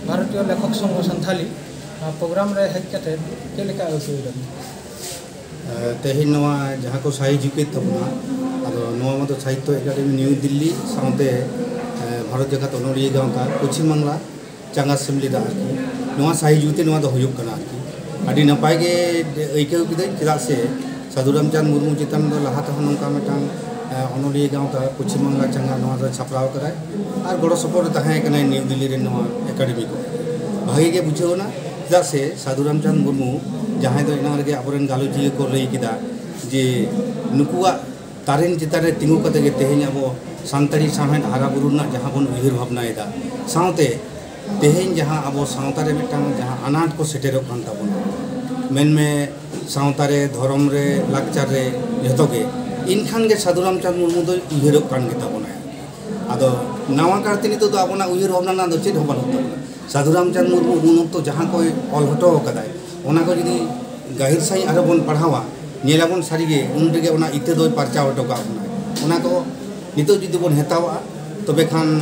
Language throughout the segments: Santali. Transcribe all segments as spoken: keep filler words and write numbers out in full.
ᱵᱷᱟᱨᱚᱛᱤᱭᱚ ᱞᱮᱠᱷᱚᱠ ᱥᱚᱝᱜᱷᱚ ᱥᱟᱱᱛᱷᱟᱞᱤ ᱯᱨᱳᱜᱨᱟᱢ ᱨᱮ ᱦᱮᱡ ᱠᱟᱛᱮ ᱪᱮᱫ ᱞᱮᱠᱟ ᱟᱹᱭᱠᱟᱹᱣ ᱮᱫᱟ ᱵᱤᱱ? ᱛᱮᱦᱮᱧ ᱱᱚᱣᱟ ᱡᱟᱦᱟᱸ ᱠᱚ ᱥᱟᱹᱦᱤ ᱡᱩᱜᱤ ᱛᱟᱵᱚᱱᱟ, ᱟᱫᱚ ᱱᱚᱣᱟ ᱢᱟᱛᱚ ᱥᱟᱦᱤᱛᱛᱚ ᱮᱠᱟᱰᱮᱢᱤ ᱱᱤᱭᱩ ᱫᱤᱞᱞᱤ ᱥᱟᱶᱛᱮ ᱵᱷᱟᱨᱚᱛ ᱡᱟᱠᱟᱛ ᱚᱱᱚᱞᱤᱭᱟᱹ ᱜᱟᱶᱛᱟ ᱯᱚᱪᱷᱤᱢ ᱵᱟᱝᱞᱟ ᱪᱟᱸᱜᱟ ᱥᱮᱢᱞᱮᱫᱟ ᱟᱨᱠᱤ᱾ ᱱᱚᱣᱟ ᱥᱟᱹᱦᱤ ᱡᱩᱜᱤ ᱛᱮ ᱱᱚᱣᱟ ᱫᱚ ᱦᱩᱭᱩᱜ ᱠᱟᱱᱟ ᱟᱨᱠᱤ᱾ ᱟᱹᱰᱤ ᱱᱟᱯᱟᱭ ᱜᱮ ᱟᱹᱭᱠᱟᱹᱣ ᱠᱤᱫᱟᱹᱧ, ᱪᱮᱫᱟᱜ ᱥᱮ ᱥᱟᱹᱫᱷᱩ ᱨᱟᱢᱪᱟᱸᱫᱽ ᱢᱩᱨᱢᱩ ᱪᱮᱛᱟᱱ ᱫᱚ ᱞᱟᱦᱟ ᱛᱮᱦᱚᱸ ᱱᱚᱝᱠᱟ ᱢᱤᱫᱴᱟᱝ ᱚᱱᱚᱞᱤᱭᱟᱹ ᱜᱟᱶᱛᱟ ᱯᱚᱪᱷᱤᱢ ᱵᱟᱝᱞᱟ ᱪᱟᱸᱜᱟ ᱱᱚᱣᱟ ᱫᱚ ᱥᱟᱯᱲᱟᱣ ᱠᱟᱫᱟᱭ ᱟᱨ ᱜᱚᱲᱚ ᱥᱚᱯᱚᱦᱚᱫ ᱨᱮ ᱛᱟᱦᱮᱸ ᱠᱟᱱᱟᱭ ᱱᱤᱭᱩ ᱫᱤᱞᱞᱤ ᱨᱮ ᱱᱚᱣᱟ ᱮᱠᱟᱰᱮᱢᱤ ᱠᱚ᱾ ᱵᱷᱟᱜᱮ ᱜᱮ ᱵᱩᱡᱷᱟᱹᱣ ᱮᱱᱟ, ᱪᱮᱫᱟᱜ ᱥᱮ ᱥᱟᱹᱫᱷᱩ ᱨᱟᱢᱪᱟᱸᱫᱽ ᱢᱩᱨᱢᱩ ᱡᱟᱦᱟᱸᱭ ᱫᱚ ᱮᱱᱟᱝ ᱨᱮᱜᱮ ᱟᱵᱚᱨᱮᱱ ᱜᱟᱞᱚᱪᱤᱭᱟᱹ ᱠᱚ ᱞᱟᱹᱭ ᱠᱮᱫᱟ ᱡᱮ ᱱᱩᱠᱩᱣᱟᱜ ᱛᱟᱨᱮᱱ ᱪᱮᱛᱟᱱ ᱨᱮ ᱛᱤᱸᱜᱩ ᱠᱟᱛᱮ ᱜᱮ ᱛᱮᱦᱮᱧ ᱟᱵᱚ ᱥᱟᱱᱛᱟᱲᱤ ᱥᱟᱶᱦᱮᱫ ᱦᱟᱨᱟ ᱵᱩᱨᱩ ᱨᱮᱱᱟᱜ ᱡᱟᱦᱟᱸ ᱵᱚᱱ ᱩᱭᱦᱟᱹᱨ ᱵᱷᱟᱵᱽᱱᱟᱭᱮᱫᱟ, ᱥᱟᱶᱛᱮ ᱛᱮᱦᱮᱧ ᱡᱟᱦᱟᱸ ᱟᱵᱚ ᱥᱟᱶᱛᱟ ᱨᱮ ᱢᱤᱫᱴᱟᱝ ᱡᱟᱦᱟᱸ ᱟᱱᱟᱴ ᱠᱚ ᱥᱮᱴᱮᱨᱚᱜ ᱠᱟᱱ ᱛᱟᱵᱚᱱᱟ, ᱢᱮᱱᱢᱮ ᱥᱟᱶᱛᱟ ᱨᱮ, ᱫᱷᱚᱨᱚᱢ ᱨᱮ, ᱞᱟᱠᱪᱟᱨ ᱨᱮ, ᱡᱷᱚᱛᱚ ᱜᱮ, ᱮᱱᱠᱷᱟᱱ ᱜᱮ ᱥᱟᱹᱫᱷᱩ ᱨᱟᱢᱪᱟᱸᱫᱽ ᱢᱩᱨᱢᱩ ᱫᱚᱭ ᱩᱭᱦᱟᱹᱨᱚᱜ ᱠᱟᱱ ᱜᱮᱛᱟ ᱵᱚᱱᱟᱭ᱾ ᱟᱫᱚ ᱱᱟᱣᱟ ᱠᱟᱨᱛᱮ ᱱᱤᱛᱚᱜ ᱫᱚ ᱟᱵᱚᱱᱟᱜ ᱩᱭᱦᱟᱹᱨ ᱵᱷᱟᱵᱽᱱᱟ ᱨᱮᱱᱟᱜ ᱫᱚ ᱪᱮᱫ ᱦᱚᱸ ᱵᱟᱹᱱᱩᱜ ᱛᱟᱵᱚᱱᱟ᱾ ᱥᱟᱹᱫᱷᱩ ᱨᱟᱢᱪᱟᱸᱫᱽ ᱢᱩᱨᱢᱩ ᱩᱱ ᱚᱠᱛᱚ ᱡᱟᱦᱟᱸ ᱠᱚᱭ ᱚᱞ ᱦᱚᱴᱚ ᱟᱠᱟᱫᱟᱭ, ᱚᱱᱟ ᱠᱚ ᱡᱩᱫᱤ ᱜᱟᱹᱦᱤᱨ ᱥᱟᱺᱦᱤᱡ ᱟᱨᱦᱚᱸ ᱵᱚᱱ ᱯᱟᱲᱦᱟᱣᱟ, ᱧᱮᱞᱟᱵᱚᱱ ᱥᱟᱹᱨᱤᱜᱮ ᱩᱱ ᱨᱮᱜᱮ ᱚᱱᱟ ᱤᱛᱟᱹ ᱫᱚᱭ ᱯᱟᱨᱪᱟᱣ ᱦᱚᱴᱚ ᱠᱟᱜ ᱵᱚᱱᱟ᱾ ᱚᱱᱟ ᱠᱚ ᱱᱤᱛᱚᱜ ᱡᱩᱫᱤ ᱵᱚᱱ ᱦᱮᱛᱟᱣᱟᱜᱼᱟ, ᱛᱚᱵᱮ ᱠᱷᱟᱱ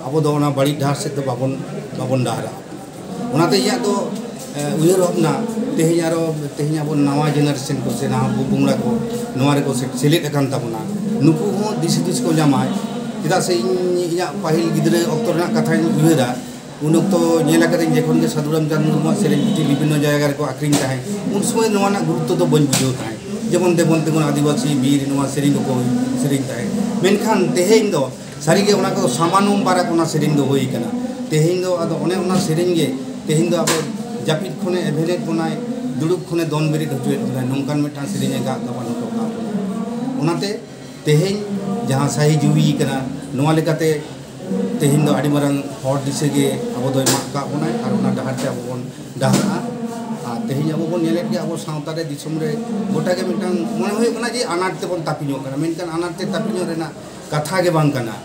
ᱟᱵᱚ ᱫᱚ ᱚᱱᱟ ᱵᱟᱹᱲᱤᱡ ᱰᱟᱦᱟᱨ ᱥᱮᱫ ᱫᱚ ᱵᱟᱵᱚᱱ, ᱵᱟᱵᱚᱱ ᱰᱟᱦᱟᱨᱟᱜᱼᱟ᱾ ᱚᱱᱟᱛᱮ ᱤᱧᱟᱹᱜ ᱫᱚ, ᱮ, ᱩᱭᱦᱟᱹᱨ ᱵᱷᱟᱵᱽᱱᱟ, ᱛᱮᱦᱮᱧ ᱟᱨᱚ, ᱛᱮᱦᱮᱧ ᱟᱵᱚ ᱱᱟᱣᱟ ᱡᱮᱱᱟᱨᱮᱥᱚᱱ ᱠᱚ ᱥᱮ ᱱᱟᱣᱟ ᱯᱚᱯᱚᱝᱲᱟ ᱠᱚ ᱱᱚᱣᱟ ᱨᱮᱠᱚ ᱥᱮ-, ᱥᱮᱞᱮᱫ ᱟᱠᱟᱱ ᱛᱟᱵᱚᱱᱟ, ᱱᱩᱠᱩ ᱦᱚᱸ ᱫᱤᱥ ᱦᱩᱫᱤᱥ ᱠᱚ ᱧᱟᱢᱟ᱾ ᱪᱮᱫᱟᱜ ᱥᱮ ᱤᱧ ᱤᱧᱟᱹᱜ ᱯᱟᱹᱦᱤᱞ ᱜᱤᱫᱽᱨᱟᱹ ᱚᱠᱛᱚ ᱨᱮᱱᱟᱜ ᱠᱟᱛᱷᱟᱧ ᱩᱭᱦᱟᱹᱨᱟ, ᱩᱱ ᱚᱠᱛᱚ ᱧᱮᱞ ᱟᱠᱟᱫᱟᱹᱧ ᱡᱚᱠᱷᱚᱱ ᱜᱮ ᱥᱟᱹᱫᱷᱩ ᱨᱟᱢᱪᱟᱸᱫᱽ ᱢᱩᱨᱢᱩᱣᱟᱜ ᱥᱮᱨᱮᱧ ᱯᱩᱛᱷᱤ ᱵᱤᱵᱷᱤᱱᱱᱚ ᱡᱟᱭᱜᱟ ᱨᱮᱠᱚ ᱟᱠᱷᱨᱤᱧ ᱛᱟᱦᱮᱸᱫ, ᱩᱱ ᱥᱚᱢᱚᱭ ᱱᱚᱣᱟ ᱨᱮᱱᱟᱜ ᱜᱩᱨᱩᱛᱛᱚ ᱫᱚ ᱵᱟᱹᱧ ᱵᱩᱡᱷᱟᱹᱣ ᱛᱟᱦᱮᱸᱫ᱾ ᱡᱮᱢᱚᱱ ᱫᱮᱵᱚᱱ ᱛᱤᱸᱜᱩᱱ ᱟᱹᱫᱤᱵᱟᱹᱥᱤ ᱵᱤᱨ, ᱱᱚᱣᱟ ᱥᱮᱨᱮᱧ ᱠᱚᱠᱚ ᱥᱮᱨᱮᱧ ᱛᱟᱦᱮᱸᱫ᱾ ᱢᱮᱱᱠᱷᱟᱱ ᱛᱮᱦᱮᱧ ᱫᱚ ᱥᱟᱹᱨᱤᱜᱮ ᱚᱱᱟ ᱠᱚᱫᱚ ᱥᱟᱢᱟᱱᱚᱢ ᱵᱟᱨᱟᱠ ᱚᱱᱟ ᱥᱮᱨᱮᱧ ᱫᱚ ᱦᱩᱭ ᱠᱟᱱᱟ᱾ ᱛᱮᱦᱮᱧ ᱫᱚ ᱟᱫᱚ ᱚᱱᱮ ᱚᱱᱟ ᱥᱮᱨᱮᱧ ᱜᱮ ᱛᱮᱦᱮᱧ ᱫᱚ ᱟᱵᱚ ᱡᱟᱹᱯᱤᱫ ᱠᱷᱚᱱᱮ ᱮᱵᱷᱮᱱᱮᱫ ᱵᱚᱱᱟᱭ, ᱫᱩᱲᱩᱵ ᱠᱷᱚᱱᱮ ᱫᱚᱱ ᱵᱮᱨᱮᱫ ᱦᱚᱪᱚᱭᱮᱫ ᱵᱚᱱᱟᱭ, ᱱᱚᱝᱠᱟᱱ ᱢᱤᱫᱴᱟᱝ ᱥᱮᱨᱮᱧ ᱮ ᱜᱟᱜ ᱜᱟᱵᱟᱱ ᱦᱚᱴᱚ ᱠᱟᱜ ᱵᱚᱱᱟ᱾ ᱚᱱᱟᱛᱮ ᱛᱮᱦᱮᱧ ᱡᱟᱦᱟᱸ ᱥᱟᱹᱦᱤ ᱡᱩᱦᱤ ᱠᱟᱱᱟ, ᱱᱚᱣᱟ ᱞᱮᱠᱟᱛᱮ ᱛᱮᱦᱮᱧ ᱫᱚ ᱟᱹᱰᱤ ᱢᱟᱨᱟᱝ ᱦᱚᱲ ᱫᱤᱥᱟᱹ ᱜᱮ ᱟᱵᱚ ᱫᱚᱭ ᱢᱟᱜ ᱠᱟᱜ ᱵᱚᱱᱟᱭ ᱟᱨ ᱚᱱᱟ ᱰᱟᱦᱟᱨ ᱛᱮ ᱟᱵᱚ ᱵᱚᱱ ᱰᱟᱦᱟᱨᱟᱜᱼᱟ᱾ ᱟᱨ ᱛᱮᱦᱮᱧ ᱟᱵᱚ ᱵᱚᱱ ᱧᱮᱞᱮᱫ ᱜᱮᱭᱟ, ᱟᱵᱚ ᱥᱟᱶᱛᱟ ᱨᱮ, ᱫᱤᱥᱚᱢ ᱨᱮ ᱜᱚᱴᱟ ᱜᱮ ᱢᱤᱫᱴᱟᱝ ᱢᱚᱱᱮ ᱦᱩᱭᱩᱜ ᱠᱟᱱᱟ ᱡᱮ ᱟᱱᱟᱴ ᱛᱮᱵᱚᱱ ᱛᱟᱹᱯᱤᱧᱚᱜ ᱠᱟᱱᱟ, ᱢᱮᱱᱠᱷᱟᱱ ᱟᱱᱟᱴ ᱛᱮ ᱛᱟᱹᱯᱤᱧᱚᱜ ᱨᱮᱱᱟᱜ ᱠᱟᱛᱷᱟ ᱜᱮ ᱵᱟᱝ ᱠᱟᱱᱟ᱾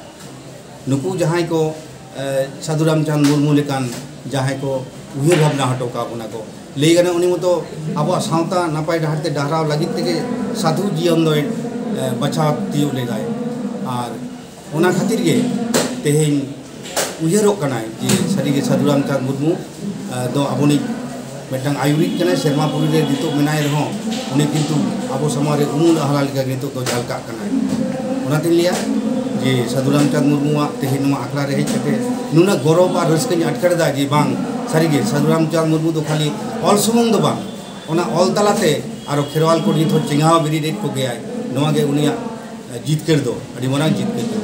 ᱱᱩᱠᱩ ᱡᱟᱦᱟᱸᱭ ᱠᱚ, ᱮ, ᱥᱟᱹᱫᱷᱩ ᱨᱟᱢᱪᱟᱸᱫᱽ ᱢᱩᱨᱢᱩ ᱞᱮᱠᱟᱱ ᱡᱟᱦᱟᱸᱭ ᱠᱚ ᱩᱭᱦᱟᱹᱨ ᱵᱷᱟᱵᱽᱱᱟ ᱦᱚᱴᱚ ᱠᱟᱜ ᱵᱚᱱᱟ ᱠᱚ, ᱞᱟᱹᱭ ᱜᱟᱱᱚᱜ ᱩᱱᱤ ᱢᱚᱛᱚ ᱟᱵᱚᱣᱟᱜ ᱥᱟᱶᱛᱟ ᱱᱟᱯᱟᱭ ᱰᱟᱦᱟᱨ ᱛᱮ ᱰᱟᱦᱨᱟᱣ ᱞᱟᱹᱜᱤᱫ ᱛᱮᱜᱮ ᱥᱟᱹᱫᱷᱩ ᱡᱤᱭᱚᱱ ᱫᱚᱭ, ᱮ, ᱵᱟᱪᱷᱟᱣ ᱛᱤᱭᱳᱜ ᱞᱮᱫᱟᱭ᱾ ᱟᱨ ᱚᱱᱟ ᱠᱷᱟᱹᱛᱤᱨ ᱜᱮ ᱛᱮᱦᱮᱧ ᱩᱭᱦᱟᱹᱨᱚᱜ ᱠᱟᱱᱟᱭ ᱡᱮ ᱥᱟᱹᱨᱤᱜᱮ ᱥᱟᱹᱫᱷᱩ ᱨᱟᱢᱪᱟᱸᱫᱽ ᱢᱩᱨᱢᱩ ᱟᱸ, ᱫᱚ ᱟᱵᱚᱱᱤᱡ ᱢᱤᱫᱴᱟᱝ ᱟᱭᱩᱨᱤᱡ ᱠᱟᱱᱟᱭ᱾ ᱥᱮᱨᱢᱟ ᱯᱩᱨᱤ ᱨᱮ ᱱᱤᱛᱚᱜ ᱢᱮᱱᱟᱭ ᱨᱮᱦᱚᱸ, ᱩᱱᱤ ᱠᱤᱱᱛᱩ ᱟᱵᱚ ᱥᱟᱢᱟᱝ ᱨᱮ ᱩᱢᱩᱞ ᱟᱦᱞᱟ ᱞᱮᱠᱟ ᱱᱤᱛᱚᱜ ᱫᱚ ᱡᱷᱟᱞᱠᱟᱜ ᱠᱟᱱᱟᱭ᱾ ᱚᱱᱟᱛᱤᱧ ᱞᱟᱹᱭᱟ ᱡᱮ ᱥᱟᱹᱫᱷᱩ ᱨᱟᱢᱪᱟᱸᱫᱽ ᱢᱩᱨᱢᱩᱣᱟᱜ ᱛᱮᱦᱮᱧ ᱱᱚᱣᱟ ᱟᱠᱷᱲᱟ ᱨᱮ ᱦᱮᱡ ᱠᱟᱛᱮ ᱱᱩᱱᱟᱹᱜ ᱜᱚᱨᱚᱵᱽ ᱟᱨ ᱨᱟᱹᱥᱠᱟᱹᱧ ᱟᱴᱠᱟᱨ ᱮᱫᱟ ᱡᱮ ᱵᱟᱝ, ᱥᱟᱹᱨᱤᱜᱮ ᱥᱟᱹᱫᱷᱩ ᱨᱟᱢᱪᱟᱸᱫᱽ ᱢᱩᱨᱢᱩ ᱫᱚ ᱠᱷᱟᱹᱞᱤ ᱚᱞ ᱥᱩᱢᱩᱝ ᱫᱚ ᱵᱟᱝ, ᱚᱱᱟ ᱚᱞ ᱛᱟᱞᱟᱛᱮ ᱟᱨᱚ ᱠᱷᱮᱨᱣᱟᱞ ᱠᱚ ᱱᱤᱛ ᱦᱚᱸ ᱪᱮᱸᱜᱷᱟᱣ ᱵᱮᱨᱮᱫ ᱮᱫ ᱠᱚᱜᱮᱭᱟᱭ᱾ ᱱᱚᱣᱟ ᱜᱮ ᱩᱱᱤᱭᱟᱜ ᱡᱤᱛᱠᱟᱹᱨ ᱫᱚ, ᱟᱹᱰᱤ ᱢᱟᱨᱟᱝ ᱡᱤᱛᱠᱟᱹᱨ ᱫᱚ᱾